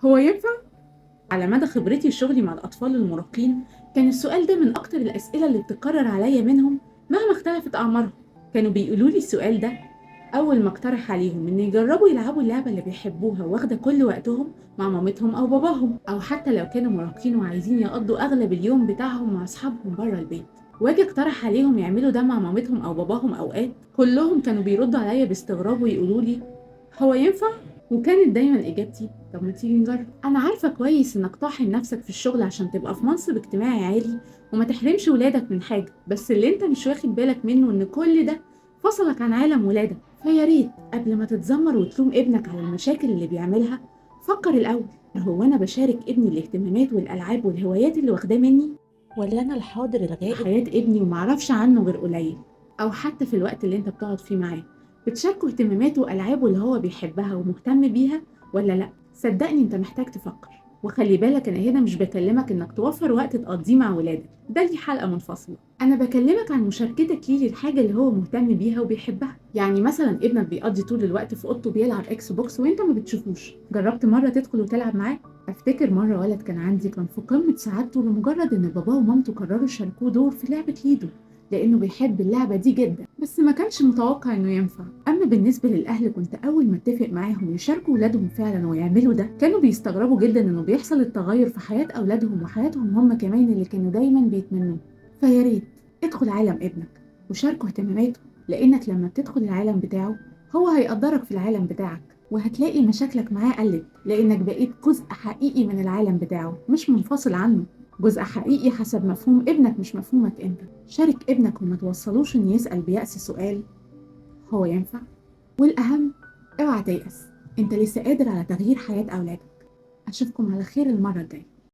هو ينفع؟ على مدى خبرتي وشغلي مع الأطفال المراهقين كان السؤال ده من أكتر الأسئلة اللي بتتكرر عليا منهم مهما اختلفت أعمارهم. كانوا بيقولوا لي السؤال ده أول ما اقترح عليهم إن يجربوا يلعبوا اللعبة اللي بيحبوها واخدة كل وقتهم مع مامتهم أو باباهم، أو حتى لو كانوا مراهقين وعايزين يقضوا أغلب اليوم بتاعهم مع أصحابهم بره البيت، واجي اقترح عليهم يعملوا ده مع مامتهم أو باباهم. أوقات كلهم كانوا بيردوا عليا باستغراب ويقولوا لي هو ينفع؟ وكانت دايما إجابتي طب ما تيجي نجرب. أنا عارفة كويس إنك طاحن نفسك في الشغل عشان تبقى في منصب اجتماعي عالي وما تحرمش ولادك من حاجة، بس اللي انت مش واخد بالك منه إن كل ده فصلك عن عالم ولادك. فيا ريت قبل ما تتذمر وتلوم ابنك على المشاكل اللي بيعملها فكر الأول، هو أنا بشارك ابني الاهتمامات والألعاب والهوايات اللي واخداه مني، ولا أنا الحاضر الغائب حياة ابني ومعرفش عنه غير قليل؟ أو حتى في الوقت اللي انت بتقعد فيه معاه بتشاركه اهتماماته وألعابه اللي هو بيحبها ومهتم بيها ولا لأ؟ صدقني انت محتاج تفكر. وخلي بالك انا هنا مش بكلمك انك توفر وقت تقضيه مع ولادك، ده ليه حلقة منفصلة. انا بكلمك عن مشاركتك ليه للحاجة اللي هو مهتم بيها وبيحبها. يعني مثلا ابنك بيقضي طول الوقت في اوضته بيلعب Xbox وانت ما بتشوفوش، جربت مرة تدخل وتلعب معاه؟ افتكر مرة ولد كان عندي كان في قمة سعادته لمجرد ان باباه ومامته قرروا يشاركوه دور في لعبة ليدو لانه بيحب اللعبة دي جدا، بس ما كانش متوقع انه ينفع. اما بالنسبة للاهل كنت اول ما اتفق معاهم يشاركوا ولادهم فعلا ويعملوا ده كانوا بيستغربوا جدا انه بيحصل التغير في حياة اولادهم وحياتهم هم كمان اللي كانوا دايما بيتمنوه. فيا ريت ادخل عالم ابنك وشاركه اهتماماته، لانك لما بتدخل العالم بتاعه هو هيقدرك في العالم بتاعك، وهتلاقي مشاكلك معاه قلت لانك بقيت جزء حقيقي من العالم بتاعه مش منفصل عنه، جزء حقيقي حسب مفهوم ابنك مش مفهومك انت. شارك ابنك وما توصلوش ان يسأل بيأس سؤال هو ينفع؟ والأهم اوعى تيأس، انت لسه قادر على تغيير حياة أولادك. أشوفكم على خير المرة الجاية.